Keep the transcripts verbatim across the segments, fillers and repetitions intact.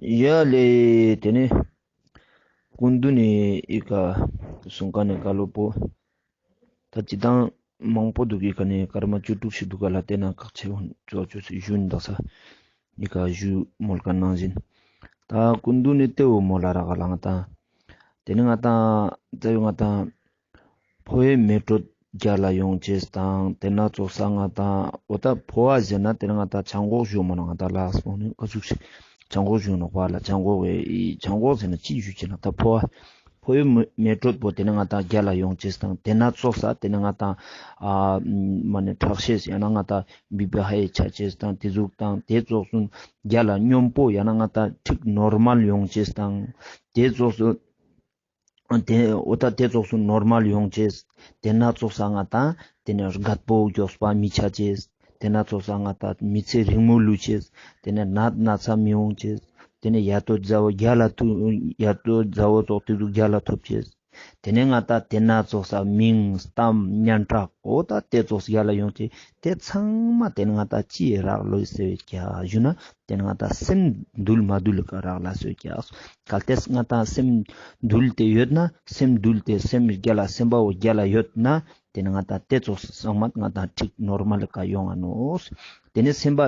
ཡ་ལེ། ཏེ་ནེ་སྐུ་མདུན་ནི་ཨི་ཀ་གསུང་ཁན་ནི་བཀའ་སློབ་པོ་ད་སྤྱིར་བཏང་མང་པོ་འདུག། ཨི་ཀ་ནེ་སྐར་མ་བཅུ་དྲུག་ཞིག་འདུག་ག་ལ། ཏེ་ནེ་ཁག་ཆེ་བོ་ཅོ་ཅོ་ཞུ་ན་དག་ས་ཨི་ཀ་ཞུ་མོལ་ཁན་ནང་བཞིན། ད་སྐུ་མདུན་ནི་ཏེ་བོ་མོལ་ལ་རག་ག་ལ་ང་ཏང་ཏེ་ནེ་ང་ཏང་ཙ་ཡོད་ང་ཏང་ཕོ་བའི་མེ་དྲོད་རྒྱལ་ལ་ཡོང་ཅེས་དང་། ཏེ་ནེ་ཙོགས་ས་ང་ཏང་འོ་ད་ཕོ་བ་ཟེར་ན་ཏེ་ནེ་ང་ཏང་ཆང་གོག་ཞུ་མ་ནོག། ང་ཏང་ལགས་པོ་ནི་ཀ་ཟུག་ཞིག་ཆང་གོག་ཞུ་ནོག་པ་ལ། ཆང་གོག་བའི་ཆང་གོག་ཟེར་ན་ཅི་ཞུ་ཅེ་ན་ད་ཕོ་བ་ཕོ་བའི་མེ་མེ་དྲོད་པོ་ཏེ་ནེ་ང་ཏང་རྒྱལ་ལ་ཡོང་ཅེས་དང་། ཏེ་ནེ་ཙོགས་ས་ཏེ་ནེ་ང་ཏང་ཨ་མ་ནེ་ཁྲག་ཤེད་ཡང་ན་ང་ཏང་བི་པི་ཧའི་ཆ་ཅེས་དང་ཏེ་ཟུག་དང་། ཏེ་ཙོགས་སུ་རྒྱལ་ལ་སྙོམས་པོ་ཡང་ན་ང་ཏང་ཁྲིག་ནོར་མལ་ཡོང་ཅེས་དང་། ཏེ་ཙོགས་སུ་ཏེ་འོ་ད་ཏེ་ཙོགས་སུ་ནོར་མལ་ཡོང་ཅེས། ཏེ་ནེ་ཙོགས་ས་ང་ཏང་ཏེ་ནེ་རྒད་པོ་གྱོགས་པ་མི་ཆ་ཅེས། ཏེ་ནེ་ཙོགས་ས་ང་ཏང་མི་ཚེ་རིང་མོ་ལུས་ཅེས། ཏེ་ནེ་ནད་ན་ཚ་མི་ཡོང་ཅེས། ཏེ་ནེ་ཡ་དོ་ཛ་བོ་རྒྱལ་ལ་ཐུ་ཡ་དོ་ཛ་བོ་ཙོགས་ཏེ་ཟུག་རྒྱལ་ལ་ཐོབ་ཅེས། ཏེ་ནེ་ང་ཏང་ཏེ་ནེ་ཙོགས་ས་མིང་གཏམ་སྙན་གྲགས་འོ་ད་ཏེ་ཙོགས་རྒྱལ་ལ་ཡོང་ཅེས། ཏེ་ཚང་མ་ཏེ་ནེ་ང་ཏང་ཅི་རག་ལོས་ཟེར་ཀྱག་ཞུ་ན། ཏེ་ནེ་ང་ཏང་སེམས་འདུལ་མ་འདུལ་ལ་ཀ་རག་ལ་སོ་ཀྱག། གལ་ཏེ་ང་ཏང་སེམས་འདུལ་ཏེ་ཡོད་ན་སེམས་འདུལ་ཏེ་སེམས་རྒྱལ་ལ་སེམས་པ་བོ་རྒྱལ་ལ་ཡོད་ན་ཏེ་ནེ་ང་ཏང་ཏེ་ཙོགས་ཚང་མ་ང་ཏང་ཁྲིག་ནོར་མལ་ལ་ཀ་ཡོང་ང་ནོག། ཏེ་ནེ་སེམས་པ་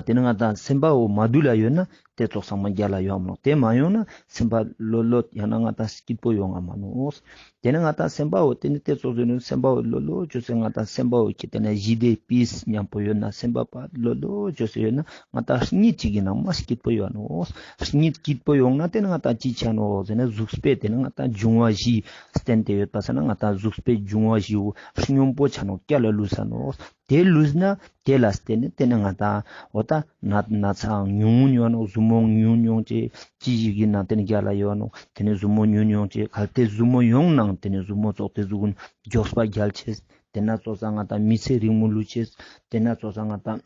ཏེ་ནེ་ང་ཏང་སེམས་པ་བོ་མ་འདུལ་ལ་ཡོད་ན་ཏེ་ཙོགས་ཚང་མ་རྒྱལ་ལ་ཡོང་ང་མ་ནོག། ཏེ་མ་ཡོང་ན་སེམས་པ་ལོད་ལོད་ཡང་ན་ང་ཏང་སྐྱིད་པོ་ཡོང་ང་མ་ནོག། ཏེ་ནེ་ང་ཏང་སེམས་པ་བོ་ཏེ་ནེ་ཏེ་ཙོགས་ཟེར་ན་སེམས་པ་བོ་ལོ་ལོ་ཅོས་སེ་ང་ཏང་སེམས་པ་བོ་ཁྱེར་ཏེ་ན་ཞི་བདེ་པིས་ཉམ་པོ་ཡོད་ན་སེམས་པ་པ་ལོ་ལོ་ཅོས་སེ་ཡོད་ན་ང་ཏང་གཉིད་ཅིག་གི་ནང་མ་སྐྱིད་པོ་ཡོང་ནོག། གཉིད་སྐྱིད་པོ་ཡོང་ན་ཏེ་ནེ་ང་ཏང་ཅི་ཆ་ནོག་ཟེར་ན་གཟུགས་པོའི་ཏེ་ནེ་ང་ཏང་འབྱུང་བ་བཞི་བསྟན་ཏེ་ཡོད་པ་ས་ན་ང་ཏང་གཟུགས་པོའི་འབྱུང་བ་བཞི་བོ་སྙོམས་པོ་ཆ་ནོག། རྒྱལ་ལ་ལུས་ས་ནོག། ཏེ་ལུས་ན་ཏེ་ལ་བརྟེན་ནེ་ཏེ་ནེ་ང་ཏང་འོ་ད་ནད་ན་ཚའང་ཉུང་ངུན་ཡོང་ནོག། ཟུར་མོ་ཉུང་ངུན་ཡོང་ཅེས་ཅི་ཞིག་ཡིན་ན་ཏེ་ནེ་རྒྱལ་ལ་ཡོང་ནོག། ཏེ་ནེ་ཟུར་མོ་ཉུང་ངུན་ཡོང་ཅེས་གལ་ཏེ་ཟུར་མོ་ཡོང་ནའང་ཏེ་ནེ་ཟུར་མོ་ཙོགས་ཏེ་ཟུག་གུན་མགྱོགས་པ་རྒྱལ་ཅེས། ཏེ་ནེ་ཙོགས་ས་ང་ཏང་མི་ཚེ་རིང་མོ་ལུས་ཅེས། ཏེ་ནེ་ཙོགས་ས་ང་ཏང་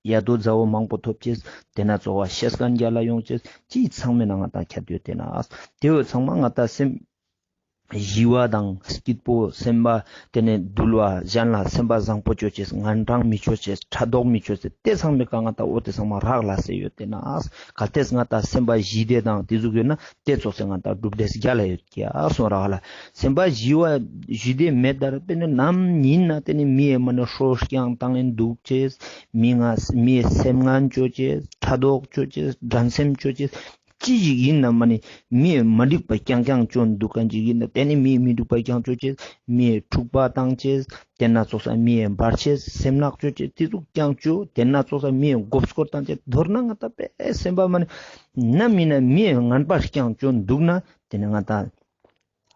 ཡ་དོ་ཛ་བོ་མང་པོ་ཐོབ་ཅེས། ཏེ་ནེ་ཙོགས་པ་ཤེས་ཁན་རྒྱལ་ལ་ཡོང་ཅེས། ཅི་ཚང་མའི་ནང་ང་ཏང་ཁྱད་ཡོད་ཏེ་ན་ཨ་ཏེ་བོ་ཚང་མ་ང་ཏང་སེམས་ཞི་བ་དང་སྐྱིད་པོ་སེམས་པ་ཏེ་ནེ་དུལ་བ་གཞན་ལ་སེམས་པ་བཟང་པོ་ཅོ་ཅེས། ངན་གྲངས་མི་ཅོ་ཅེས། ཕྲག་དོག་མི་ཅོ་ཅེས། ཏེ་ཚང་མའི་ཀ་ང་ཏང་འོ་ཏེ་ཚང་མ་རག་ལ་སེ་ཡོད་ཏེ་ན་ཨ་གལ་ཏེ་ང་ཏང་སེམས་པ་ཞི་བདེ་དང་ཏེ་ཟུག་ཡོད་ན་ཏེ་ཙོགས་སེ་ང་ཏང་གྲུབ་འབྲས་རྒྱལ་ལ་ཡོད་ཀྱག་སོང་རག་ལ། སེམས་པ་ཞི་བ་ཞི་བདེ་མེད་ད་ར་ཏེ་ནེ་ནམ་ཡིན་ན་ཏེ་ནེ་མི་ཡ་མ་ནེ་ཧྲོ་རྐྱང་བཏང་ཡིན་འདུག་ཅེས། མི་ང་མི་ཡ་སེམས་ངན་ཅོ་ཅེས། ཕྲག་དོག་ཅོ་ཅེས། འགྲན་སེམས་ཅོ་ཅེས། ཅི་ཞིག་ཡིན་ན་མ་ནེ་མི་ཡ་མ་འགྲིག་པ་རྐྱང་རྐྱང་ཅོ་འདུག་ཁན་ཅིག་ཡིན་ན་ཏེ་ནེ་མི་ཡ་མི་འགྲིག་པ་རྐྱང་ཅོ་ཅེས། མི་ཡ་འཁྲུག་པ་བཏང་ཅེས། ཏེ་ནེ་ཙོགས་ས་མི་ཡ་འབར་ཅེས། སེམས་ནག་ཅོ་ཅེས། ཏེ་ཟུག་རྐྱང་ཅོ། ཏེ་ནེ་ཙོགས་ས་མི་ཡ་མགོ་སྐོར་བཏང་ཅེས། མདོར་ན་ང་ཏང་པེ་སེམས་པ་མ་ནེ་ནམ་ཡིན་ན་མི་ཡ་ངན་པ་རྐྱང་ཅོ་འདུག་ན་ཏེ་ནེ་ང་ཏང་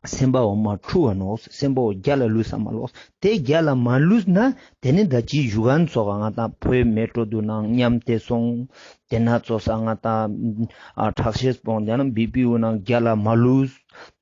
སེམས་པ་བོ་མ་འཁྲུག་ག་ནོག། སེམས་པ་བོ་རྒྱལ་ལ་ལུས་ས་མ་ནོག། ཏེ་རྒྱལ་ལ་མ་ལུས་ན་ཏེ་ནེ་ད་ཅི་ཞུ་ཁན་ཙོགས་ང་ཏང་ཕོ་བའི་མེ་དྲོད་དུ་ནང་ཉམས་ཏེ་སོང་། ཏེ་ནེ་ཙོགས་ས་ང་ཏང་ཨ་ཁྲག་ཤེད་སྤོང་ཏེ་ནེ་བི་པི་འོ་ནང་རྒྱལ་ལ་མ་ལུས།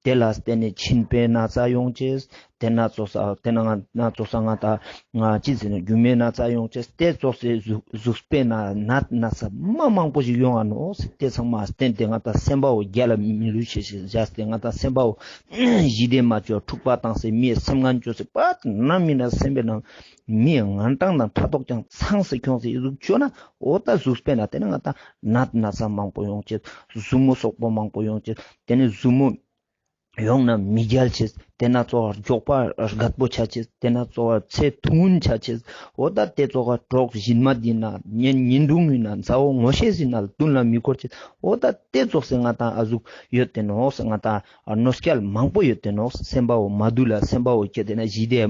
ཏེ་ལ་བརྟེན་ནེ་མཆིན་པའི་ན་ཚ་ཡོང་ཅེས། ཏེ་ནེ་ཙོགས་ས་ཏེ་ནེ་ང་ཙོགས་ས་ང་ཏང་ང་ཅི་ཟེར་ན་རྒྱུ་མའི་ན་ཚ་ཡོང་ཅེས། ཏེ་ཙོགས་སེ་གཟུགས་གཟུགས་པོའི་ནང་ནད་ན་ཚ་མ་མང་པོ་ཞིག་ཡོང་ང་ནོག། ཏེ་ཚང་མ་བརྟེན་ཏེ་ང་ཏང་སེམས་པ་བོ་རྒྱལ་ལ་མི་ལུས་ཤེས་ཤེས་བཞག་སྟེ་ང་ཏང་སེམས་པ་བོ་ཞི་བདེ་མ་ཅོ་འཁྲུག་པ་བཏང་སེ་མི་ཡ་སེམས་ངན་ཅོ་སེ་པད་ནམ་ཡིན་ན་སེམས་པའི་ནང་མི་ཡ་ངན་གྲངས་དང་ཕྲག་དོག་ཀྱང་ཚང་སེ་ཁྱོངས་སེ་ཨི་ཟུག་ཅོ་ན་འོ་ད་གཟུགས་པོའི་ནང་ཏེ་ནེ་ང་ཏང་ནད་ན་ཚ་མང་པོ་ཡོང་ཅེས། ཟུར་མོ་སོག་པོ་མང་པོ་ཡོང་ཅེས། ཏེ་ནེ་ཟུར་མོ་ཡོང་ན་མི་རྒྱལ་ཅེས། ཏེ་ནེ་ཙོགས་མགྱོགས་པ་རྒད་པོ་ཆ་ཅེས། ཏེ་ནེ་ཙོགས་ཚེ་ཐུང་ངུན་ཆ་ཅེས། འོ་ད་ཏེ་ཙོགས་གྲོགས་ཞན་མ་ཡིན་ན་ཉེ་ཉེ་འབྲུ་ཡིན་ན་མཛའ་བོ་ངོ་ཤེས་ཡིན་ན་མདུན་ལ་མི་འཁོར་ཅེས། འོ་ད་ཏེ་ཙོགས་སེ་ང་ཏང་ཨ་ཟུག་ཡོད་ཏེ་ནོག། ང་ཏང་ཨ་གནོད་སྐྱེལ་མང་པོ་ཡོད་ཏེ་ནོག། སེམས་པ་བོ་མ་དུལ་ལ་སེམས་པ་བོ་ཁྱེར་ཏེ་ན་ཞི་བདེ་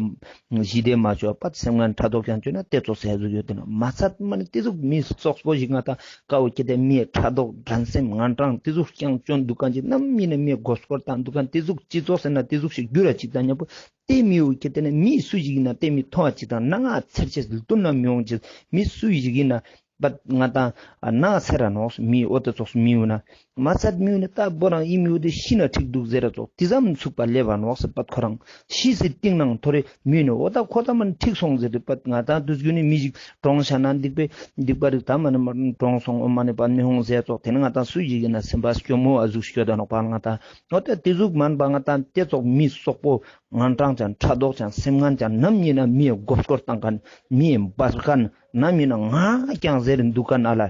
ཞི་བདེ་མ་ཅོ་བ་པད་སེམས་ངན་ཕྲག་དོག་ཀྱང་ཅོ་ན་ཏེ་ཙོགས་སེ་ཨ་ཟུག་ཡོད་ཏེ་ནོག། མ་ཚད་མ་ནེ་ཏེ་ཟུག་མི་སོག་པོ་ཞིག་ང་ཏང་ཀ་བོ་ཁྱེར་ཏེ་མི་ཕྲག་དོག་འགྲན་སེམས་ངན་གྲངས་ཏེ་ཟུག་རྐྱང་ཅོ་འདུག་ཁན་ཅིག་ནམ་ཡིན་ན་མི་མགོ་སྐོར་བཏང་འདུག་ཁན་ཏེ་ཟུག་སྤྱི་ཚོགས་ཟེར་ན་ཏེ་ཟུག་ཞིག་འགྱུར་ར་ཅིག་དང་མཉམ་པོ་ཏེ་མི་བོ་ཁྱེར་ཏེ་ན་མི་སུ་ཞིག་ཡིན་ན་ཏེ་མི་མཐོང་བ་ཅིག་དང་ནང་ང་ཚེར་ཅེས་ལྟུང་ན་མི་འོང་ཅེས། མི་སུ་ཞིག་ཡིན་ན་པད་ང་ཏང་ནང་ཚེར་ར་ནོག། མི་འོ་ཏེ་ཙོགས་མི་འོ་ན་མ་ཚད་མི་འོ་ན་ད་བོ་རང་ཨི་མི་འོ་ཏེ་ཤི་ན་འགྲིག་འདུག་ཟེར་ར་ཙོགས་ཏེ་ཙམ་ཚུགས་པ་ལེབ་བ་ནོག་ཟེར། པད་ཁོ་རང་ཤི་སེ་སྟིང་ནང་ཐོ་རེ་མི་འོ་ན་འོ་ད་ཁོ་ད་མ་ནེ་འགྲིག་སོང་ཟེར་ཏེ་པད་ང་ཏང་དུས་རྒྱུན་ནི་མི་ཞིག་གྲོངས་ཤ་ན་སྡིག་པའི་སྡིག་པ་རིག་ད་མ་ནེ་མ་གྲོངས་སོང་འོ་མ་ནེ་པད་མི་འོང་ཟེར་ཙོགས། ཏེ་ནེ་ང་ཏང་སུ་ཞིག་ཡིན་ན་སེམས་པ་སྐྱོ་མོ་ཨ་ཟུག་སྐྱོ་ད་ནོག་པ་ང་ཏང་། འོ་ད་ཏེ་ཟུག་མན་པ་ང་ཏང་ཏེ་ཙོགས་མི་སོག་པོ་ངན་གྲངས་ཅན་ཕྲག་དོག་ཅན་སེམས་ངན་ཅན་ནམ་ཡིན་ན་མི་མགོ་སྐོར་བཏང་ཁན་མི་འབར་ཁན་ནམ་ཡིན་ན་ང་རྐྱང་ཟེར་འདུག་ཁན་ཨ་ལ།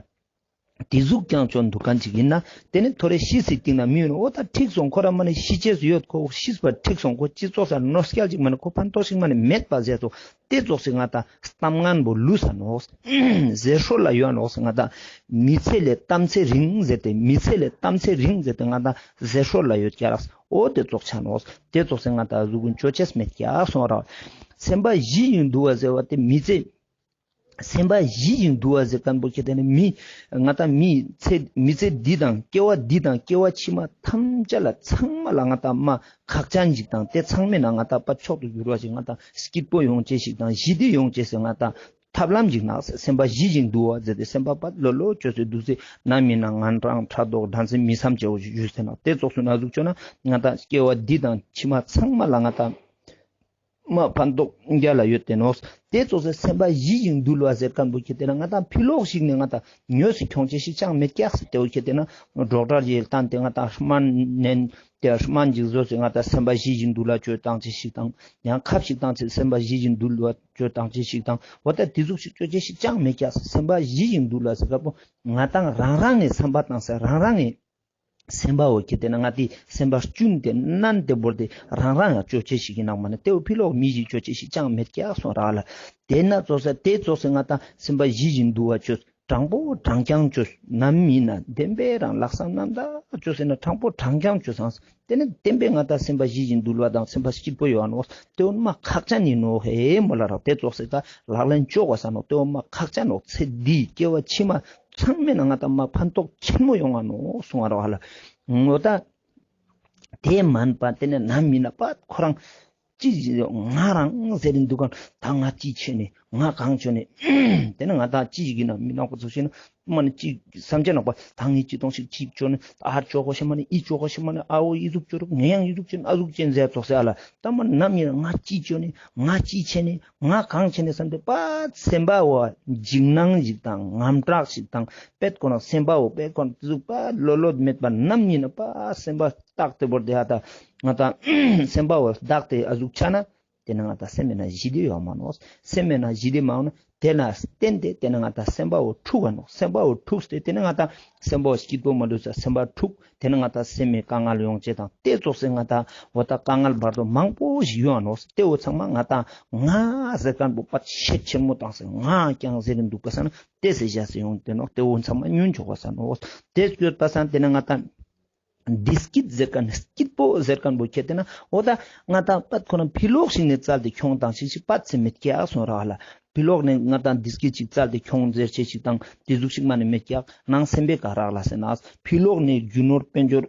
དེ་ཟུག་ཀྱང་ཅོ་འདུག་མཁན་ཅིག་ཡིན་ན། དེ་ནི་ཐོ་རེ་ཤི་སི་སྟིང་ན་མི་ཡོང་ནོག། འོ་ད་འགྲིག་སོང་། ཁོ་རང་མ་ནི་ཤི་ཅེས་ཡོད། ཁོ་ཤི་བ་འགྲིག་སོང་། ཁོ་སྤྱི་ཚོགས་སར་གནོད་སྐྱེལ་ཅིག་མ་ནི་ཁོ་ཕན་ཐོགས་ཤིག་མ་ནི་མེད་པ་ཟེར་སོང་། དེ་ཙོགས་སི་ང་ད་གཏམ་ངན་པོ་ལུས་ས་ནོག། ཟེར་སྲོལ་ལ་ཡོད་ནོག། ང་ད་མི་ཚེ་ལས་གཏམ་ཚེ་རིང་ཟེར་ཏེ། མི་ཚེ་ལས་གཏམ་ཚེ་རིང་ཟེར་ཏེ་ང་ད་ཟེར་སྲོལ་ལ་ཡོད་ཀྱག་རག། འོ་དེ་ཙོགས་ཆ་ནོག། དེ་ཙོགས་སི་ང་ད་གཟུགས་ཀུན་ཅོ་ཅེས་མེད་ཀྱག་སོང་རག། སེམས་པ་ཞི་ཞིང་དུལ་བ་ཟེར་བ་དེ་མི་ཚེ། སེམས་པ་ཞི་ཞིང་དུལ་བ་ཟེར་མཁན་པོ་ཁྱེད་དེ་ནི་མི། ང་ད་མི་ཚེ། མི་ཚེ་འདི་དང་སྐྱེ་བ་འདི་དང་སྐྱེ་བ་ཕྱི་མ་ཐམས་ཅད་ལ་ཚང་མ་ལ་ང་ད་མ་ཁག་ཅན་ཞིག་དང་། དེ་ཚང་མའི་ནང་ང་ད་པ་མཆོག་ཏུ་གྱུར་བ་ཞིག་ང་ད་སྐྱིད་པོ་ཡོང་ཅེས་ཤིག་དང་། ཞི་བདེ་ཡོང་ཅེས་སི་ང་ད་ཐབས་ལམ་ཞིག་ནོག། སེམས་པ་ཞི་ཞིང་དུལ་བ་ཟེར་ཏེ་སེམས་པ་པ་ལོ་ལོ་ཅོས་སེ་འདུག་སེ་ནམ་ཡིན་ན་ངན་སྤྲང་ཕྲག་དོག་འགྲན་སེམས་མི་བསམ་ཅེས་བོ་ཞུས་ཟེར་ན། དེ་ཙོགས་སུ་ན་ཟུག་ཅོ་ན་ང་ད་སྐྱེ་བ་འདི་དང་ཕྱི་མ་ཚང་མ་ལ་ང་ད་མ་ཕན་ཐོགས་རྒྱལ་ལ་ཡོད་དེ་ནོག། དེ་ཙོགས་སེ་སེམས་པ་ཞི་ཞིང་དུལ་བ་ཟེར་མཁན་པོ་ཁྱེད་དེ་ན་ང་ད་ཕི་ལོག་ཞིག་ནས་ང་ད་ཉོས་སེ་ཁྱོང་ཅེས་ཤིག་ཅང་མེད་ཀྱག་ཟེར། དེ་བོ་ཁྱེད་དེ་ན་ཌོག་ཊར་ཞིག་བསྟན་ཏེ་ང་ད་སྨན་ནན་ཏེ་སྨན་ཞིག་བཟོས་སེ་ང་ད་སེམས་པ་ཞི་ཞིང་དུལ་ལ་ཅོ་བཏང་ཅེས་ཤིག་དང་། ཡང་ཁབ་ཞིག་བཏང་སེ་སེམས་པ་ཞི་ཞིང་དུལ་ལ་ཅོ་བཏང་ཅེས་ཤིག་དང་། འོ་ད་དེ་ཟུག་ཞིག་ཅོ་ཅེས་ཤིག་ཅང་མེད་ཀྱག་ཟེར། སེམས་པ་ཞི་ཞིང་དུལ་ལ་ཟེར་མཁན་པོ་ང་ད་རང་རང་ངི་བསམ་པ་བཏང་སེ་རང་རང་ངི་སེམས་པ་བོ་ཁྱེད་དེ་ན་ང་དེ་སེམས་པ་སྐྱུན་ཏེ་ནན་ཏེ་བོར་ཏེ་རང་རང་ཡང་ཅོ་ཅེས་ཤིག་ཡིན་ནང་མ་ནི་དེ་བོ་ཕི་ལོག་མི་ཞིག་ཅོ་ཅེས་ཤིག་ཅང་མེད་ཀྱག་སོང་རག་ལ། དེ་ན་ཙོགས་སེ་དེ་ཙོགས་སེ་ང་ད་སེམས་པ་ཞི་ཞིང་དུལ་བ་ཅོས། དྲང་པོ་དྲང་རྐྱང་ཅོས། ནམ་ཡིན་ན་བདེན་པའི་རང་ལྷག་བསམ་རྣམ་དག་ཅོས་ཟེར་ན་དྲང་པོ་དྲང་རྐྱང་ཅོས་སང་། དེ་ནི་བདེན་པའི་ང་ད་སེམས་པ་ཞི་ཞིང་དུལ་བ་དང་སེམས་པ་སྐྱིད་པོ་ཡོང་ནོག། དེ་བོ་མ་ཁག་ཅན་ཡིན་ནོག་ཧེ་མོ་ལ་རག། དེ་ཙོགས་སེ་ད་ལག་ལེན་ཅོ་བ་ས་ནོག། དེ་བོ་མ་ཁག་ཅན་ནོག། ཚེ་འདིའི་སྐྱེ་བ་ཕྱི་མ་ཚང་མའི་ནང་ང་ད་མ་ཕན་ཐོགས་ཆེན་མོ་ཡོང་ང་ནོག་གསུང་བ་རོ་ཧ་ལ། འོ་ད་དེ་མན་པ་དེ་ནས་ནམ་ཡིན་ན་པ་ཁོ་རང་ཅི་ང་རང་ཟེར་རིན་འདུག་ག། ད་ང་ཅི་བྱས་ནས་ང་གང་བྱས་ནས་དེ་ནས་ང་ད་ཅི་ཞིག་ཡིན་ན་མི་ནག་པོ་ཚོ་བྱས་ན་མ་ནི་ཅི་བསམ་བྱས་ནག་པ་ད་ངས་ཅི་གཏོང་ཞིག་ཅིག་བྱས་ནས་ཨ་ཅོ་གོ་ཤེས་མ་ནི་ཨི་ཅོ་གོ་ཤེས་མ་ནི་ཨ་འོ་ཨི་ཟུག་བྱས་རུག་ངས་ཡང་ཨི་ཟུག་བྱས་ནས་ཨ་ཟུག་བྱས་ཟེར་ཙོགས་སེ་ཨ་ལ། ད་མ་ནི་ནམ་ཡིན་ན་ང་ཅི་བྱས་ནས་ང་ཅི་བྱས་ནས་ང་གང་བྱས་ནས་བསམ་སྟེ་པ་སེམས་པ་བོ་འཇིགས་སྣང་ཞིག་དང་ངམ་དྲག་ཞིག་དང་པད་ཁོ་ན་སེམས་པ་བོ་པད་ཁོ་ན་ཟུག་པ་ལོ་ལོ་མེད་པ་ནམ་ཡིན་ན་པ་སེམས་པ་རྟག་ཏེ་བོར་ཏེ་ཨ་ད་ང་ད་སེམས་པ་བོ་རྟག་ཏེ་ཨ་ཟུག་ཆ་ན་དེ་ན་ང་ད་སེམས་མེད་ན་ཞི་བདེ་ཡོང་མ་ནོག། སེམས་མེད་ན་ཞི་བདེ་མ་ཡོང་ན་དེ་ན་བརྟེན་ཏེ་དེ་ན་ང་ད་སེམས་པ་བོ་འཁྲུག་ག་ནོག། སེམས་པ་བོ་འཁྲུགས་ཏེ་དེ་ན་ང་ད་སེམས་པ་བོ་སྐྱིད་པོ་མ་འདུག་ས་སེམས་པ་འཁྲུག། དེ་ན་ང་ད་སེམས་མེད་དཀའ་ངལ་ཡོང་ཅེས་དང་དེ་ཙོགས་སེ་ང་ད་འོ་ད་དཀའ་ངལ་བར་དོ་མང་པོ་ཞིག་ཡོང་ནོག། དེ་བོ་ཚང་མ་ང་ད་ང་ཟེར་མཁན་པོ་པ་ཆེ་ཆེན་མོ་བཏང་སེ་ང་རྐྱང་ཟེར་རིན་འདུག་པ་ས་ན་དེ་སེ་བཞག་སེ་ཡོང་དེ་ནོག། དེ་བོ་ཚང་མ་ཉུང་ཆོག་པ་ས་ནོག། དེ་སྐྱོད་པ་ས་ན་དེ་ན་ང་ད་བདེ་སྐྱིད་ཟེར་མཁན་སྐྱིད་པོ་ཟེར་མཁན་པོ་ཁྱེད་དེ་ན་འོ་ད་ང་ད་པད་ཁོ་ན་ཕི་ལོག་ཞིག་ནས་བཙལ་ཏེ་ཁྱོང་དང་ཞིག་ཞིག་པ་ཚེ་མེད་ཀྱག་སོང་ར་ལ། ཕི་ལོག་ནས་ང་ད་བདེ་སྐྱིད་ཅིག་བཙལ་ཏེ་ཁྱོང་ཟེར་ཅེས་ཞིག་དང་དེ་ཟུག་ཞིག་མ་ནི་མེད་ཀྱག། ནང་སེམས་པའི་ཀ་རག་ལ་ཟེར་ན་ཕི་ལོག་ནས་རྒྱུ་ནོར་དཔལ་འབྱོར་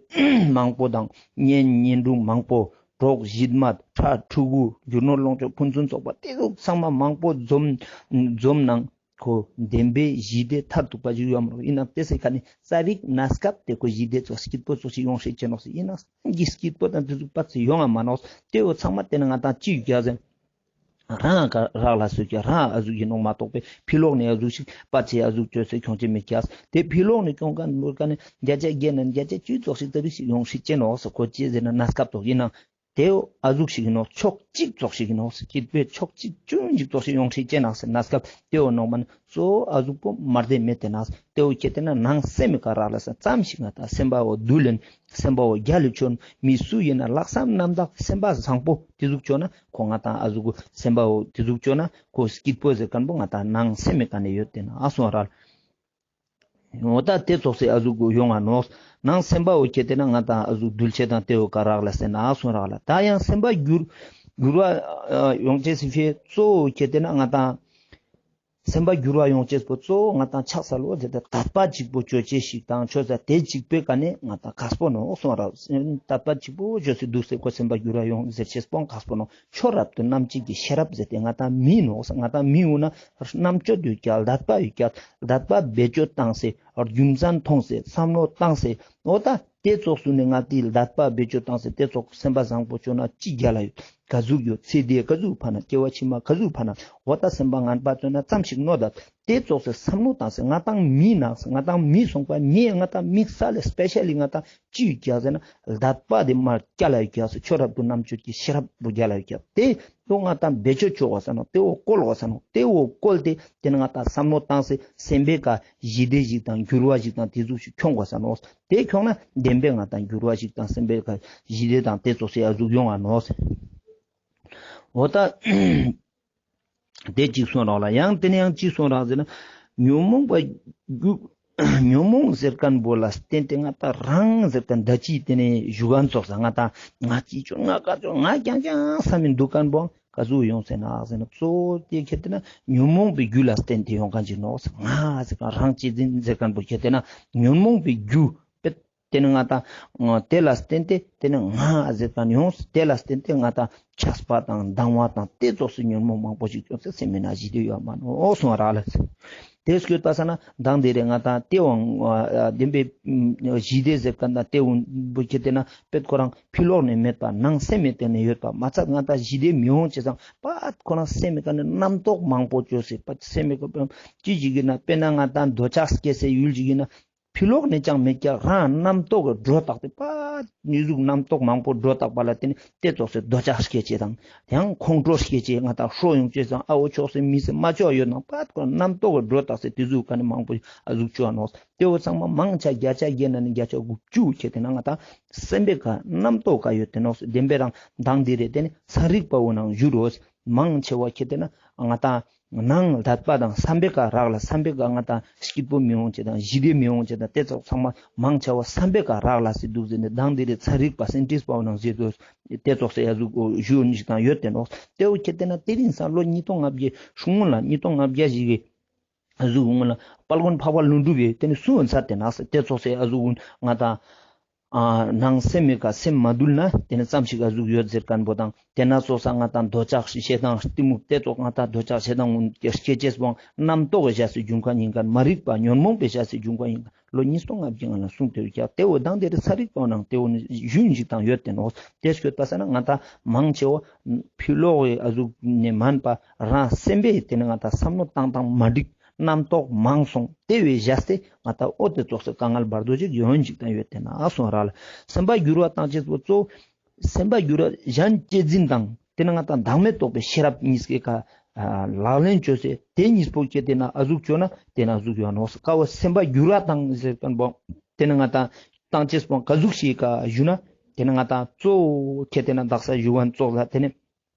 མང་པོ་དང་གཉེན་གཉེན་དྲུང་མང་པོ་གྲོགས་གཞིས་མ་ཕྲུ་གུ་རྒྱུ་ནོར་ལོངས་སྤྱོད་ཕུན་སུམ་ཚོགས་པ་དེ་ཟུག་ཚང་མ་མང་པོ་འཛོམས་འཛོམས་ནང་ཁོ་བདེན་པའི་ཞི་བདེ་མཐར་ཐུག་པ་ཞིག་ཡོང་མ་རུང་ཡིན་ན་དེ་སེ་ཁ་ནི་རྩ་བིག་གནས་སྐབས་དེ་ཁོ་ཞི་བདེ་ཙོགས་སྐྱིད་པོ་ཙོགས་ཤིག་ཡོང་ཤེས་ཅེ་ནོག་སེ་ཡིན་ན་སེམས་ཀྱི་སྐྱིད་པོ་དང་དེ་ཟུག་པ་ཚེ་ཡོང་ང་མ་ནོག། དེ་བོ་ཚང་མ་དེ་ན་ང་ད་ཅི་ཡོད་ཀྱག་ཟེར། རང་ག་རག་ལ་སོ་ཀྱག་རང་ཨ་ཟུག་ཡིན་ནོག་མ་གཏོགས་པའི་ཕི་ལོག་ནས་ཨ་ཟུག་ཞིག་པ་ཚེ་ཨ་ཟུག་ཅོས་སེ་ཁྱོང་ཅེས་མེད་ཀྱག། དེ་ཕི་ལོག་ནས་ཁྱོང་མཁན་མོར་ཀ་ནས་བརྒྱ་ཆ་བརྒྱ་ནས་བརྒྱ་ཆ་བཅུ་ཙོགས་ཤིག་ལྟ་བུ་ཞིག་ཡོང་ཤེས་ཅེ་ནོག་སེ་ཁོ་ཅི་ཟེར་ན་གནས་སྐབས་ཐོག་ཡིན་ན། དེ་བོ་ཨ་ཟུག་ཞིག་ཡིན་ནོག། ཕྱོགས་གཅིག་ཙོགས་ཤིག་ཡིན་ནོག། སྐྱིད་པའི་ཕྱོགས་གཅིག་ཅུང་ཞིག་ཙོགས་ཤིག་ཡོང་ཤེས་ཅེ་ནོག་སེ་གནས་སྐབས་དེ་བོ་ནོག་མ་ནི་གཙོ་བོ་ཨ་ཟུག་པོ་མ་རྡེ་མེད་དེ་ན་དེ་བོ་ཁྱེད་དེ་ན་ནང་སེམས་མི་ཀ་རག་ལ་ས་ཙམ་ཞིག་ང་ད་སེམས་པ་བོ་དུལ་ལེན་སེམས་པ་བོ་རྒྱལ་ལ་ཆོན་མི་སུ་ཡིན་ན་ལྷག་བསམ་རྣམ་དག་སེམས་པ་བཟང་པོ་དེ་ཟུག་ཅོ་ན་ཁོ་ང་ད་ཨ་ཟུག་སེམས་པ་བོ་དེ་ཟུག་ཅོ་ན་ཁོ་སྐྱིད་པོ་ཟེར་མཁན་པོ་ང་ད་ནང་སེམས་མི་ཀ་ནས་ཡོད་དེ་ན་ཨ་སོང་ར། འོ་ད་དེ་ཙོགས་སེ་ཨ་ཟུག་གུ་ཡོང་ང་ནོག། ནང་སེམས་པ་བོ་ཁྱེད་དེ་ན་ང་ད་ཨ་ཟུག་དུལ་ཆེ་དང་དེ་བོ་ཀ་རག་ལ་སེ་ན་ཨ་སོང་རག་ལ། ད་ཡང་སེམས་པ་འགྱུར་འགྱུར་བ་ཡོང་ཅེས་སི་ཕིའ་གཙོ་བོ་ཁྱེད་དེ་ན་ང་ད་སེམས་པ་འགྱུར་བ་ཡོང་ཅེས་པོ་གཙོ་བོ་ང་ད་ཆགས་ས་ལོ་ཟེར་ཏེ་དད་པ་གཅིག་པོ་ཅོ་ཅེས་ཤིག་དང་ཆོས་ས་དེ་གཅིག་པོའི་ཀ་ནས་ང་ད་ཁག་པོ་ནོག་སོང་ར། དད་པ་གཅིག་པོ་ཅོས་སེ་འདུག་སེ་ཁོ་སེམས་པ་འགྱུར་བ་ཡོང་ཟེར་ཅེས་པོ་ཁག་པོ་ནོག། ཆོས་རབ་ཏུ་རྣམ་འབྱེད་ཀྱི་ཤེས་རབ་ཟེར་ཏེ་ང་ད་མི་ནོག་ས་ང་ད་མི་འོ་ན་རྣམ་དཔྱོད་ཡོད་ཀྱག། དད་པ་ཡོད་ཀྱག། དད་པ་བེད་སྤྱོད་བཏང་སེ་རྒྱུ་མཚན་མཐོང་སེ་བསམ་བློ་བཏང་སེ་འོ་ད་དེ་ཙོགས་སུ་ནས་ང་དེ་དད་པ་བེད་སྤྱོད་བཏང་སེ་དེ་ཙོགས་སེམས་པ་བཟང་པོ་ཅོ་ན་ཅི་རྒྱལ་ལ་ཡོད། ག་ཟུག་ཡོད། ཚེ་འདི་ག་ཟུག་ཕན་ན། སྐྱེ་བ་ཕྱི་མ་ག་ཟུག་ཕན་ན། འོ་ད་སེམས་པ་ངན་པ་ཙོགས་ན་ཙམ་ཞིག་མནོ་ད། དེ་ཙོགས་སེ་བསམ་བློ་བཏང་སེ་ང་ཏང་མི་ནང་སེ་ང་ཏང་མི་སོང་པ་མི་ང་ཏང་དམིགས་བསལ་ལེ་སྤེ་ཤལ་ལི་ང་ཏང་ཅི་ཡོད་ཀྱག་ཟེར་ན་ལྡད་པ་དེ་མར་རྒྱལ་ལ་ཡོད་ཀྱག་ཟེར། ཆོས་རབ་ཏུ་རྣམ་དཔྱོད་ཀྱི་ཤེས་རབ་པོ་རྒྱལ་ལ་ཡོད་ཀྱག། དེ་ཏོ་ང་ཏང་བེད་སྤྱོད་ཅོ་གོས་ས་ནོག། དེ་བོ་བཀོལ་གོས་ས་ནོག། དེ་བོ་བཀོལ་ཏེ་དེ་ནེ་ང་ཏང་བསམ་བློ་བཏང་སེ་སེམས་པའི་ཀ་ཞི་བདེ་ཞིག་དང་འགྱུར་བ་ཞིག་དང་དེ་ཟུག་ཞིག་ཁྱོང་གོས་ས་ནོག། དེ་ཁྱོང་ན་བདེན་པའི་ང་ཏང་འགྱུར་བ་ཞིག་དང་སེམས་པའི་ཀ་ཞི་བདེ་དང་དེ་ཙོགས་སེ་ཨ་ཟུག་ཡོང་ང་ནོག། འོ་ད་དེ་གཅིག་སོང་རག་ལ། ཡང་དེ་ནེ་ཡང་གཅིག་སོང་རག་ཟེར་ན་ཉོན་མོངས་པ་རྒྱུ་ཉོན་མོངས་ཟེར་ཁན་བོ་ལ་བརྟེན་ཏེ་ང་ཏང་རང་ཟེར་ཁན་ད་ཅི་དེ་ནེ་ཞུ་ཁན་ཙོགས་ས་ང་ཏང་ང་ཅི་ཅོ་ང་ག་ཅོ་ང་རྐྱང་རྐྱང་བསམ་མི་འདུག་ཁན་བོ་ག་ཟུག་ཡོང་ཟེར་ན་ཟེར་ན་གཙོ་བོ་དེ་ཁྱེར་ཏེ་ན་ཉོན་མོངས་པའི་རྒྱུ་ལ་བརྟེན་ཏེ་ཡོང་ཁན་ཅིག་ནོག། ང་ཟེར་ཁན་རང་གཅེས་འཛིན་ཟེར་ཁན་བོ་ཁྱེར་ཏེ་ན་ཉོན་མོངས་པའི་རྒྱུ་པེ་དེ་ནེ་ང་ཏང་དེ་ལ་བརྟེན་ཏེ་དེ་ནེ་ང་ཟེར་ཁན་ཡོང་། དེ་ལ་བརྟེན་ཏེ་ང་ཏང་ཆགས་པ་དང་སྡང་བ་དང་དེ་ཙོགས་སེ་ཉོན་མོངས་མང་པོ་ཞིག་ཅོས་སེ་སེམས་མི་ནང་ཞི་བདེ་ཡོད་མ་ནོག་སོང་རག་ལ། དེ་སྐྱོད་པ་ས་ན་མདང་དེ་རེ་ང་ཏང་དེ་བོ་བདེན་པའི་ཞི་བདེ་ཟེར་ཁན་དང་དེ་བོ་ཁྱེར་ཏེ་ན་པེ་ཁོ་རང་ཕི་ལོགས་ནེ་མེད་པ་ནང་སེམས་མི་སྟེང་ནེ་ཡོད་པ་མ་ཚད་ང་ཏང་ཞི་བདེ་མི་ཡོང་ཅེས་སང་པ་ཁོ་རང་སེམས་མི་ཀ་ནེ་རྣམ་རྟོག་མང་པོ་ཅོས་སེ་པ་སེམས་མི་ཀ་ཅི་ཞིག་ཡིན་ན་དཔེར་ན་ང་ཏང་འདོད་ཆགས་སྐྱེ་སའི་ཡུལ་ཞིག་ཡིན་ན། ཕི་ལོགས་ནེ་ཅང་མེད་ཀྱག། རང་རྣམ་རྟོག་གི་སྒྲོ་བཏགས་ཏེ་པ་ནི་ཟུག་རྣམ་རྟོག་མང་པོ་སྒྲོ་བཏགས་པ་ལ་བརྟེན་ནེ་དེ་ཙོགས་སེ་འདོད་ཆགས་སྐྱེ་ཅེས་དང་ཡང་ཁོང་ཁྲོ་སྐྱེ་ཅེས་ང་ཏང་ཤོ་ཡོང་ཅེས་དང་ཨ་བོ་ཕྱོགས་སེ་མི་སེ་མ་ཅོ་ཡོད་ནང་པ་ཁོ་རྣམ་རྟོག་གི་སྒྲོ་བཏགས་སེ་དེ་ཟུག་ཀ་ནེ་མང་པོ་ཨ་ཟུག་ཅོ་ནོག། དེ་བོ་ཚང་མ་མང་ཆེ་བརྒྱ་ཆ་བརྒྱ་ན་ནི་བརྒྱ་ཆ་དགུ་བཅུ་ཁྱེར་ཏེ་ན་ང་ཏང་སེམས་པའི་ཀ་རྣམ་རྟོག་ཀ་ཡོད་དེ་ནོག། བདེན་པའི་རང་མདང་འདི་རེ་དེ་ནི་ཚན་རིག་པ་བོ་ནང་བཞུགས་རོགས། མང་ཆེ་བ་ཁྱེར་ཏེ་ན་ང་ཏང་ནང་ལྡད་པ་དང་བསམ་པའི་ཀ་རག་ལ་བསམ་པའི་ཀ་ང་ཏང་སྐྱིད་པོ་མི་ཡོང་ཅེས་དང་ཞི་བདེ་མི་ཡོང་ཅེས་དང་དེ་ཙོགས་ཚང་མ་མང་ཆེ་བ་བསམ་པའི་ཀ་རག་ལ་སེ་འདུག་ཟེར་ནས་མདང་འདི་རེ་ཚན་རིག་པ་སེན་ཊིསྟ་པ་བོ་ནང་བཞུགས་དེ་ཙོགས་སེ་ཡ་ཟུག་ཞུ་ཡོད་ཅིག་དང་ཡོད་དེ་ནོག། དེ་བོ་ཁྱེར་ཏེ་ན་དེ་རིང་སང་ལོ་ཉིས་སྟོང་ལྔ་བརྒྱ་སྔོན་ལ་ཉིས་སྟོང་ལྔ་བརྒྱ་ཞིག་གི་ཨ་ཟུག་སྔོན་ལ་དཔལ་མགོན་འཕགས་པ་ཀླུ་སྒྲུབ་ཡེ་དེ་ནི་སུ་ཡོད་ཚར་དེ་ནག་ས་དེ་ཙོགས་སེ་ཨ་ཟུག་ང་ཏང་ཨ་ནང་སེམས་མི་ཀ་སེམས་མ་དུལ་ན་དེ་ནི་ཙམ་ཞིག་ཨ་ཟུག་ཡོད་ཟེར་ཁན་བོ་དང་དེ་ན་ཙོགས་ས་ང་ཏང་འདོད་ཆགས་ཞེ་སྡང་གཏི་མུག་དེ་ཙོགས་ང་ཏང་འདོད་ཆགས་ཞེ་སྡང་སྐྱེ་ཅེས་པོ་རྣམ་རྟོག་གི་བཞག་སའི་འབྱུང་ཁན་ཡིན་ཁན་མ་རིག་པ་ཉོན་མོངས་པའི་བཞག་སའི་འབྱུང་ཁན་ཡིན་ཁན་ལོ་ཉིས་སྟོང་ལྔ་བརྒྱ་ང་ལ་གསུངས་ཏེ་ཡོད་ཀྱག། དེ་བོ་མདང་དེ་རེ་ཚན་རིག་པ་བོ་ནང་དེ་བོ་ནི་ཞུ་ཡིན་ཞིག་དང་ཡོད་དེ་ནོག། དེ་སྐྱོད་པ་ས་ན་ང་ཏང་མང་ཆེ་བ་ཕི་ལོག་གི་ཨ་ཟུག་ནེ་མན་པ་རང་སེམས་པའི་དེ་ནི་ང་ཏང་བསམ་བློ་བཏང་སྟངས་མ་འགྲིག། རྣམ་རྟོག་མང་སོང་དེ་བས་བཞག་སྟེ་ང་ཏང་འོ་དེ་ཙོགས་སེ་དཀའ་ངལ་བར་དོ་ཅིག་ཡོང་ཅིག་དང་ཡོད་དེ་ན་ཨ་སོང་རག་ལ། སེམས་པ་འགྱུར་བ་བཏང་ཅེས་པོ་གཙོ་བོ་སེམས་པ་འགྱུར་བ་གཞན་གཅེས་འཛིན་དང་དེ་ན་ང་ཏང་བདག་མེད་རྟོགས་པའི་ཤེས་རབ་གཉིས་ཀའི་ཀ་ལག་ལེན་ཅོས་སེ་དེ་གཉིས་པོ་ཁྱེར་ཏེ་ན་ཨ་ཟུག་ཅོས་ན་དེ་ན་ཨ་ཟུག་ཡོང་ནོག། ཀ་བོ་སེམས་པ་འགྱུར་བ་བཏང་ཟེར་ཁན་བོ་དེ་ན་ང་ཏང་བཏང་ཅེས་པོ་ག་ཟུག་ཞིག་ག་ཞུ་ན་དེ་ན་ང་ཏང་གཙོ་བོ་ཁྱེར་ཏེ་ན་དག་ས་ཞུ་བ་ཙོགས་ལ་དེ་ནི་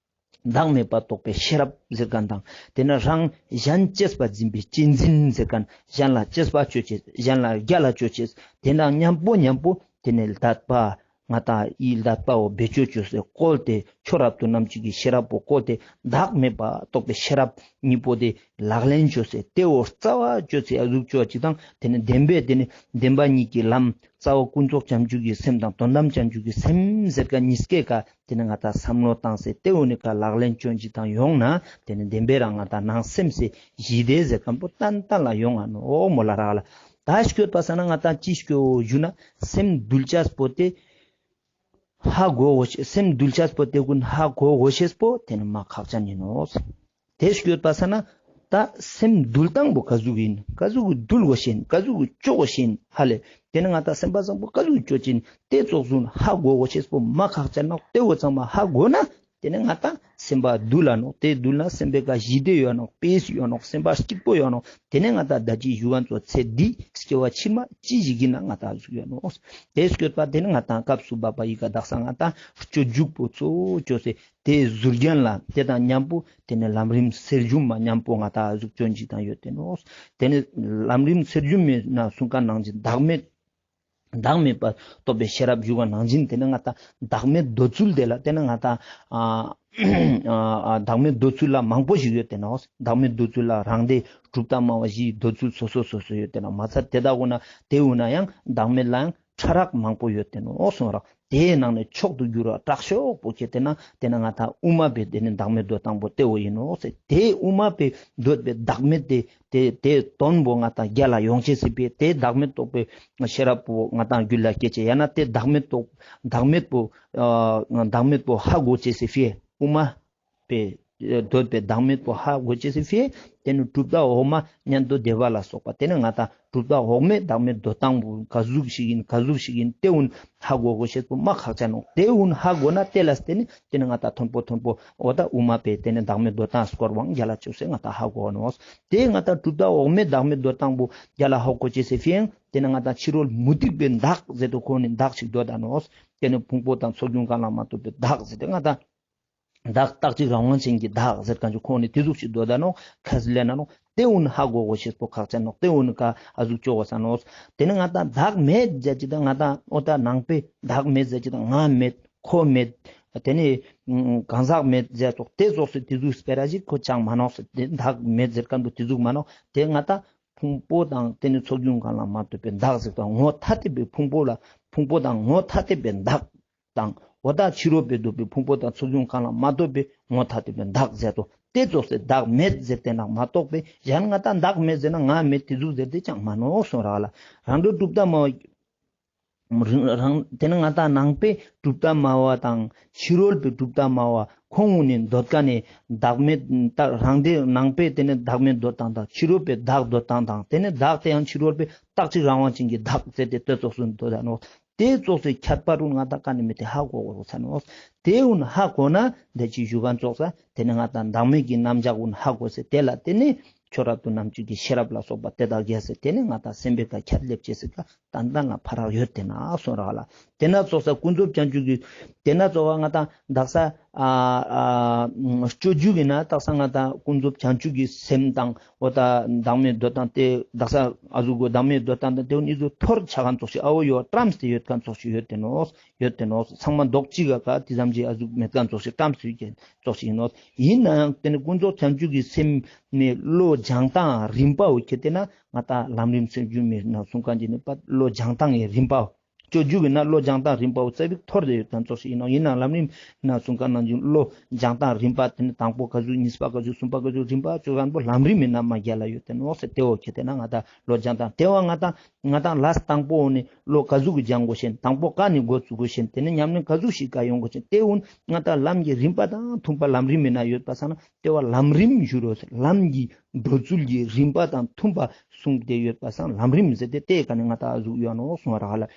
བདག་མེད་པ་རྟོགས་པའི་ཤེས་རབ་ཟེར་ཁན་དང་དེ་ན་རང་གཞན་གཅེས་པ་འཛིན་པའི་གཅེས་འཛིན་ཟེར་ཁན་གཞན་ལ་གཅེས་པ་ཅོ་ཅེས་གཞན་ལ་རྒྱལ་ལ་ཅོ་ཅེས་དེ་ན་མཉམ་པོ་མཉམ་པོ་དེ་ནི་ལྡད་པ་ང་ཏང་ཡི་ལྡད་པ་བོ་བེད་སྤྱོད་ཅོས་སེ་བཀོལ་ཏེ་ཆོས་རབ་ཏུ་རྣམ་དཔྱོད་ཀྱི་ཤེས་རབ་པོ་བཀོལ་ཏེ་བདག་མེད་པ་རྟོགས་པའི་ཤེས་རབ་གཉིས་པོ་དེ་ལག་ལེན་ཅོས་སེ་དེ་བོ་རྩ་བ་ཅོས་སེ་ཨ་ཟུག་ཅོ་ཅིག་དང་དེ་ནི་བདེན་པའི་དེ་ནི་བདེན་པ་གཉིས་ཀྱི་ལམ་རྩ་བ་ཀུན་རྫོབ་བྱང་ཆུབ་ཀྱི་སེམས་དང་དོན་དམ་བྱང་ཆུབ་ཀྱི་སེམས་ཟེར་ཁན་གཉིས་ཀའི་ཀ་དེ་ནི་ང་ཏང་བསམ་བློ་བཏང་སེ་དེ་བོ་ནི་ཀ་ལག་ལེན་ཅོ་ཅིག་དང་ཡོང་ན་དེ་ནི་བདེན་པའི་རང་ང་ཏང་ནང་སེམས་སེ་ཞི་བདེ་ཟེར་ཁན་བོ་ཏན་ཏན་ལ་ཡོང་ང་ནོག་མོལ་ལ་རག་ལ། ད་སྐྱོད་པ་ས་ན་ང་ཏང་ཅི་སྐྱོད་ཞུ་ན་སེམས་འདུལ་ཅེས་པོ་དེ་ཧ་གོ་གོ་ཤེས་སེམས་འདུལ་ཅེས་པོ་དེ་ཀུན་ཧ་གོ་གོ་ཤེས་པོ་དེ་ནི་མ་ཁག་ཅན་ཡིན་ནོག། དེ་སྐྱོད་པ་ས་ན་ད་སེམས་འདུལ་སྟངས་པོ་ག་ཟུག་ཡིན་ག་ཟུག་གི་འདུལ་གོ་ཤེས་ཡིན་ག་ཟུག་གི་ཅོ་གོ་ཤེས་ཡིན་ཧ་ལེ། དེ་ནི་ང་ཏང་སེམས་པ་བཟང་པོ་ག་ཟུག་གི་ཅོ་ཅེས་ཡིན་དེ་ཙོགས་ཟུག་ཧ་གོ་གོ་ཤེས་པོ་མ་ཁག་ཅན་ནོག། དེ་བོ་ཚང་མ་ཧ་གོ་ན་དེ་ནས་ང་ཏང་སེམས་པ་འདུལ་ལ་ནོག། དེ་འདུལ་ན་སེམས་པའི་ཀ་ཞི་བདེ་ཡོད་ནོག། པེས་ཡོད་ནོག། སེམས་པ་སྐྱིད་པོ་ཡོད་ནོག། དེ་ནས་ང་ཏང་ད་ཅི་ཞུ་བ་ཙོགས་ཚེ་འདི་སྐྱེ་བ་ཕྱི་མ་ཅི་ཞིག་ཡིན་ན་ང་ཏང་ཟུག་ཡོད་ནོག། དེ་སྐྱོད་པ་དེ་ནས་ང་ཏང་སྐབས་སུ་བབ་པ་ཡི་ག་དག་ས་ང་ཏང་སྤྱོད་འཇུག་པོ་གཙོ་བོ་ཅོས་སེ་དེ་ཟུར་རྒྱན་ལ་དེ་དང་མཉམ་པོ་དེ་ནས་ལམ་རིམ་གསེར་འཇམ་མ་མཉམ་པོ་ང་ཏང་ཟུག་ཅོ་ཅིག་དང་ཡོད་དེ་ནོག། དེ་ནས་ལམ་རིམ་གསེར་འཇམ་མའི་ནང་གསུངས་ཁན་ནང་བཞིན་བདག་མེད་བདག་མེད་པ་རྟོགས་པའི་ཤེས་རབ་ཞུ་བ་ནང་བཞིན་དེ་ནས་ང་ཏང་བདག་མེད་འདོད་ཚུལ་དེ་ལ་དེ་ནས་ང་ཏང་ཨ་ཨ་བདག་མེད་འདོད་ཚུལ་ལ་མང་པོ་ཞིག་ཡོད་དེ་ནོག། བདག་མེད་འདོད་ཚུལ་ལ་རང་སྡེ་གྲུབ་མཐའ་སྨྲ་བ་བཞིའི་འདོད་ཚུལ་སོ་སོ་སོ་སོ་ཡོད་དེ་ནོག། མ་ཚད་དེ་དག་གོ་ན་དེ་འོ་ན་ཡང་བདག་མེད་ལ་ཡང་ཕྲ་རགས་མང་པོ་ཡོད་དེ་ནོག་གསུངས་རོགས། དེའི་ནང་ནས་མཆོག་ཏུ་གྱུར་པ་དྲག་ཤོས་པོ་ཁྱེར་ཏེ་ན་དེ་ནས་ང་ཏང་དབུ་མ་པའི་དེ་ནས་བདག་མེད་འདོད་སྟངས་པོ་དེ་བོ་ཡིན་ནོག་ཟེར། དེ་དབུ་མ་པའི་འདོད་པའི་བདག་མེད་དེ་དེ་དེ་དོན་པོ་ང་ཏང་རྒྱལ་ལ་ཡོང་ཅེས་སི་ཕི་དེ་བདག་མེད་རྟོགས་པའི་ཤེས་རབ་པོ་ང་ཏང་རྒྱུད་ལ་སྐྱེ་ཅེས་ཡང་ན་དེ་བདག་མེད་རྟོགས་བདག་མེད་པོ་ཨ་བདག་མེད་པོ་ཧ་གོ་ཅེས་སི་ཕི་ དབུ་མ་པའི་འདོད་པའི་བདག་མེད་པོ་ཧ་གོ་ཅེས་སི་ཕིའ་ཏེ་ནེ་གྲུབ་མཐའ་འོག་མ་མཉམ་དུ་བདེ་བ་ལ་སོགས་པ་ཏེ་ནེ་ང་ཏང་གྲུབ་མཐའ་འོག་མའི་བདག་མེད་འདོད་སྟངས་པོ་ག་ཟུག་ཞིག་ཨིན་ག་ཟུག་ཞིག་ཨིན་ཏེ་གུན་ཧ་གོ་གོ་ཤེས་པོ་མ་ཁག་ཅན་ནོག། ཏེ་གུན་ཧ་གོ་ན་ཏེ་ལ་བརྟེན་ནེ་ཏེ་ནེ་ང་ཏང་མཐོན་པོ་མཐོན་པོ་འོ་ད་དབུ་མ་པའི་ཏེ་ནེ་བདག་མེད་འདོད་སྟངས་སྐོར་བོ་རྒྱལ་ལ་ཅོས་སེ་ང་ཏང་ཧ་གོ་ནོག། ཏེ་ང་ཏང་གྲུབ་མཐའ་འོག་མའི་བདག་མེད་འདོད་སྟངས་པོ་རྒྱལ་ལ་ཧ་གོ་ཅེས་སི་ཕིའ་ཏེ་ནེ་ང་ཏང་ཕྱི་རོལ་མུ་སྟེགས་པའི་བདག་ཟེར་ཏེ་ཁོང་ནི་བདག་ཅིག་འདོད་ད་ནོག། ཏེ་ནེ་ཕུང་པོ་དང་ཚོགས་རྒྱུན་གང་ལ་མ་ལྟོས་པའི་བདག་ཟེར་ཏེ་ང་ཏང་བདག་རྟག་གཅིག་རང་དབང་ཅན་གྱི་བདག་ཟེར་མཁན་ཅིག་ཁོང་ནི་ཏེ་ཟུག་ཅིག་འདོད་ད་ནོག། ཁས་ལེན་ན་ནོག། ཏེ་གུན་ཧ་གོ་གོ་ཤེས་པོ་ཁག་ཅན་ནོག། ཏེ་གུན་ཀ་ཨ་ཟུག་ཅོ་གོས་ས་ནོག། ཏེ་ནེ་ང་ཏང་བདག་མེད་ཟེར་ཅེས་དང་ང་ཏང་འོ་ད་ནང་པའི་བདག་མེད་ཟེར་ཅེས་དང་ང་མེད་ཁོ་མེད་ཏེ་ནེ་གང་ཟག་མེད་ཟེར་ཙོགས་ཏེ་ཙོགས་སི་ཏེ་ཟུག་སྤེ་ར་ཞིག་ཁོ་ཅང་མ་ནོག་ཟེར། ཏེ་བདག་མེད་ཟེར་མཁན་པོ་ཏེ་ཟུག་མ་ནོག། ཏེ་ང་ཏང་ཕུང་པོ་དང་ཏེ་ནེ་ཚོགས་རྒྱུན་གང་ལ་མ་ལྟོས་པའི་བདག་ཟེར་དང་ངོ་ཐ་དད་པའི་ཕུང་པོ་ལ་ཕུང་པོ་དང་ངོ་ཐ་དད་པའི་བདག་དང་འོ་ད་ཕྱི་རོལ་པའི་འདོད་པའི་ཕུང་པོ་དང་ཚོགས་རྒྱུན་གང་ལ་མ་ལྟོས་པའི་ངོ་ཐ་དད་པའི་བདག་ཟེར་དོ། ཏེ་ཙོགས་སི་བདག་མེད་ཟེར་ཏེ་ནང་མ་གཏོགས་པའི་གཞན་ང་ཏང་བདག་མེད་ཟེར་ན་ང་མེད་ཏེ་ཟུག་ཟེར་ཏེ་ཅང་མ་ནོག་གསུངས་རག་ལ། རང་གྲོལ་གྲུབ་མཐའ་སྨྲ་བ་རང་ཏེ་ནེ་ང་ཏང་ནང་པའི་གྲུབ་མཐའ་སྨྲ་བ་དང་ཕྱི་རོལ་པའི་གྲུབ་མཐའ་སྨྲ་བ་ཁོང་གུན་ནི་འདོད་མཁན་ནི་བདག་མེད་རང་ཏེ་ནང་པའི་ཏེ་ནེ་བདག་མེད་འདོད་སྟངས་དང་ཕྱི་རོལ་པའི་བདག་འདོད་སྟངས་དང་ཏེ་ནེ་བདག་ཏེ་ཡང་ཕྱི་རོལ་པའི་རྟག་གཅིག་རང་དབང་ཅན་གྱི་བདག་ཟེར་ཏེ་ཏེ་ཙོགས་སུ་འདོད་ད་ནོག། ཏེ་ཙོགས་སི་ཁྱད་པར་གུན་ང་ཏང་ཀ་ནེ་མེད་དེ་ཧ་གོ་གོས་ས་ནོག། ཏེ་གུན་ཧ་གོ་ན་ཏེ་ཅི་ཞུ་མཁན་ཙོགས་ས་ཏེ་ནེ་ང་ཏང་བདག་མེད་ཀྱི་རྣམ་གཞག་གུན་ཧ་གོ་སེ་ཏེ་ལ་བརྟེན་ནེ་ཁྱོད་རབ་ཏུ་རྣམ་བཅུ་གི་ཤེས་རབ་ལ་སོགས་པ་ཏེ་དག་རྒྱས་སེ་ཏེ་ནེ་ང་ཏང་སེམས་པའི་ཀ་ཁྱད་ལེབ་ཅེས་སི་ཀ་ཏན་ཏན་ལ་ཕ་རག་ཡོད་དེ་ན་གསུངས་རག་ལ། ཏེ་ནེ་ཙོགས་ས་ཀུན་རྫོབ་བྱང་ཆུབ་ཀྱི་ཏེ་ནེ་ཙོགས་ས་ང་ཏང་དག་ས་ཨ་ཨ་སྤྱོད་འཇུག་གི་ན་དག་ས་ང་ཏང་ཀུན་རྫོབ་བྱང་ཆུབ་ཀྱི་སེམས་དང་འོ་ད་བདག་མེད་འདོད་སྟངས་ཏེ་དག་ས་ཨ་ཟུག་གོ་བདག་མེད་འདོད་སྟངས་དང་ཏེ་གུན་ནི་ཟུག་ཐོར་ཆ་མཁན་ཙོགས་ཤིག་ཨ་བོ་ཡོད་བཀྲམ་སྟེ་ཡོད་མཁན་ཙོགས་ཤིག་ཡོད་དེ་ནོག། ཡོད་དེ་ནོག། ཚང་མ་མདོག་གཅིག་ག་ཀ་ཏེ་ཙམ་ཅིག་ཨ་ཟུག་མེད་མཁན་ཙོགས་ཤིག་བཀྲམ་སྟེ་ཡོད་མཁན་ཙོགས་ཤིག་ཨིན་ནོག། ཨིན་ནའང་ཏེ་ནེ་ཀུན་རྫོབ་བྱང་ཆུབ་ཀྱི་སེམས་ནི་བློ་སྦྱང་སྟངས་རིམ་པ་བོ་ཁྱེར་ཏེ་ན་ང་ཏང་ལམ་རིམ་སྤྱོད་འཇུག་མི་ན་གསུང་མཁན་ཅིག་ནི་པ་བློ་སྦྱང་སྟངས་ཀྱི་རིམ་པ་བོ་སྤྱོད་འཇུག་གི་ན་བློ་སྦྱང་སྟངས་རིམ་པ་བོ་ཙ་པིག་ཐོར་ཏེ་ཡོད་མཁན་ཙོགས་ཤིག་ཨིན་ནོག། ཨིན་ནའང་ལམ་རིམ་ན་གསུང་མཁན་ནང་བཞིན་བློ་སྦྱང་སྟངས་རིམ་པ་ཏེ་ནེ་དང་པོ་ག་ཟུག་གཉིས་པ་ག་ཟུག་གསུམ་པ་ག་ཟུག་རིམ་པ་བཅོ་མཁན་པོ་ལམ་རིམ་མི་ན་མ་རྒྱལ་ལ་ཡོད་དེ་ནོག་ཟེར། ཏེ་བོ་ཁྱེར་ཏེ་ན་ང་ཏང་བློ་སྦྱང་སྟངས་ཏེ་བོ་ང་ཏང་ང་ཏང་ལས་དང་པོ་ནི་བློ་ག་ཟུག་གི་སྦྱང་དགོས་ཤེས་དང་པོ་ཀ་ནེ་འགོ་བཙུགས་དགོས་ཤེས་ཏེ་ནེ་ཉམས་ལེན་ག་ཟུག་ཞིག་ག་ཡོང་དགོས་ཤེས་ཏེ་གུན་ང་ཏང་ལམ་གྱི་རིམ་པ་དང་མཐུན་པ་ལམ་རིམ་མི་ན་ཡོད་པ་སང་ན་ཏེ་བོ་ལམ་རིམ་ཞུ་རོགས་ཟེར། ལམ་གྱི་འགྲོ་ཚུལ་གྱི་རིམ་པ་དང་མཐུན་པ་གསུངས་ཏེ་ཡོད་པ་སང་ལམ་རིམ་ཟེར་ཏེ་ཏེ་ཀ་ནེ་ང་ཏང་ཨ་ཟུག་ཡོད་ནོག་གསུངས་རག་ལ།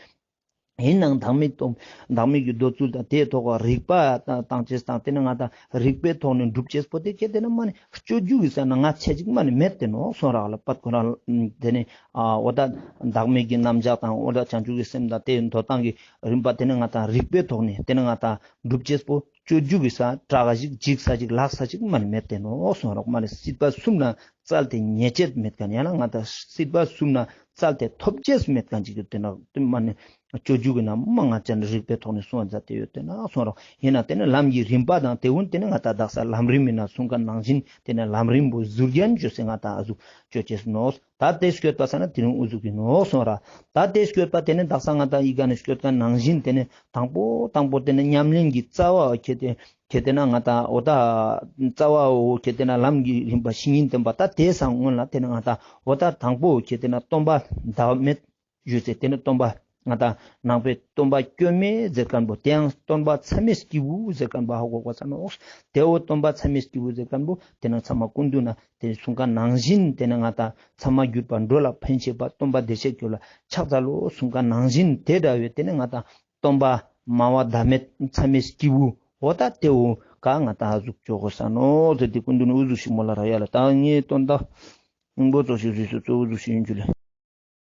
ཨིན་ནའང་བདག་མེད་སྟོང་བདག་མེད་ཀྱི་འདོད་ཚུལ་དང་ཏེའི་ཐོག་ག་རིག་པ་བཏང་ཅེས་དང་ཏེ་ནེ་ང་ཏང་རིག་པའི་ཐོག་ནེ་སྒྲུབ་ཅེས་པོ་ཏེ་ཁྱེར་ཏེ་ན་མ་ནེ་སྤྱོད་འཇུག་གི་ས་ན་ང་ཆ་ཅིག་མ་ནེ་མེད་དེ་ནོག་གསུངས་རག་ལ། པད་ཁོ་རང་ཏེ་ནེ་ཨ་འོ་ད་བདག་མེད་ཀྱི་རྣམ་གཞག་དང་འོ་ད་བྱང་ཆུབ་ཀྱི་སེམས་དང་ཏེའི་འདོད་སྟངས་ཀྱི་རིམ་པ་ཏེ་ནེ་ང་ཏང་རིག་པའི་ཐོག་ནེ་ཏེ་ནེ་ང་ཏང་སྒྲུབ་ཅེས་པོ་སྤྱོད་འཇུག་གི་ས་གྲགས་ས་ཅིག་འཇིགས་ས་ཅིག་ལགས་ས་ཅིག་མ་ནེ་མེད་དེ་ནོག་གསུངས་རག་མ་ནེ་སྲིད་པ་གསུམ་ན་བཙལ་ཏེ་རྙེད་ཅེས་མེད་མཁན་ཡང་ན་ང་ཏང་སྲིད་པ་གསུམ་ན་བཙལ་ཏེ་ཐོབ་ཅེས་མེད་མཁན་ཅིག་ཡོད་དེ་ན་མ་ནེ་སྤྱོད་འཇུག་གི་ན་མ་ང་ཅན་རིག་པའི་ཐོག་ནེ་གསུངས་མཛད་དེ་ཡོད་དེ་ན་གསུངས་རག། ཨིན་ན་ཏེ་ནེ་ལམ་གྱི་རིམ་པ་དང་ཏེ་གུན་ཏེ་ནེ་ང་ཏང་དག་ས་ལམ་རིམ་མི་ན་གསུང་མཁན་ནང་བཞིན་ཏེ་ནེ་ལམ་རིམ་པོ་ཟུར་རྒྱན་བཅོས་སེ་ང་ཏང་ཨ་ཟུག་སྤྱོད་ཅེས་ནོག། ད་ཏེ་སྤྱོད་པ་ས་ན་ཏེ་རིང་ཨུ་ཟུག་གི་ནོག་གསུངས་རག། ད་ཏེ་སྤྱོད་པ་ཏེ་ནེ་དག་ས་ང་ཏང་ཨི་ཀ་ནེ་སྤྱོད་མཁན་ནང་བཞིན་ཏེ་ནེ་དང་པོ་དང་པོ་ཏེ་ནེ་ཉམས་ལེན་གྱི་རྩ་བ་ཁྱེར་ཏེ་ཁྱེར་ཏེ་ན་ང་ཏང་འོ་ད་རྩ་བ་བོ་ཁྱེར་ཏེ་ན་ལམ་གྱི་རིམ་པ་བཤེས་གཉེན་བསྟེན་པ་ད་ཏེ་སང་སྔོན་ལ་ཏེ་ནེ་ང་ཏང་འོ་ད་དང་པོ་ཁྱེར་ཏེ་ན་སྟོན་པ་ཟླ་མེད་ཞུས་སེ་ཏེ་ནེ་སྟོན་པ་ང་ཏང་ནང་པའི་སྟོན་པ་སྐྱོན་མེད་ཟེར་མཁན་པོ་ཏེ་ཡང་སྟོན་པ་མཚམས་མེད་སྐྱེས་བུ་ཟེར་མཁན་པོ་ཧ་གོ་གོས་ས་ནོག། ཏེ་བོ་སྟོན་པ་མཚམས་མེད་སྐྱེས་བུ་ཟེར་མཁན་པོ་ཏེ་ནེ་ཚང་མ་སྐུ་མདུན་ན་ཏེ་གསུང་མཁན་ནང་བཞིན་ཏེ་ནེ་ང་ཏང་ཚད་མ་བརྒྱུད་པ་འགྲོ་ལ་ཕན་བྱེད་པ་སྟོན་པ་བདེ་གཤེགས་སྐྱོབ་ལ་ཕྱག་འཚལ་ལོ་གསུང་མཁན་ནང་བཞིན་ཏེ་འདྲ་བའི་ཏེ་ནེ་ང་ཏང་སྟོན་པ་སྨྲ་བ་ཟླ་མེད་མཚམས་མེད་སྐྱེས་བུ་འོ་ད་ཏེ་བོ་ཀ་ང་ཏང་ཨ་ཟུག་སྤྱོད་གོས་ས་ནོག་ཟེར་ཏེ་སྐུ་མདུན་ནེ་ཨུ་ཟུག་ཤིག་མོལ་ལ་རག་ཡ་ལ། ད་ངའི་དོན་དག་ཨིན་པོ་ཙོགས་ཤིག་ཞུས་སོ་ཙོགས་ཨུ་ཟུག་ཤིག་ཨིན་ཅུ་ལེ།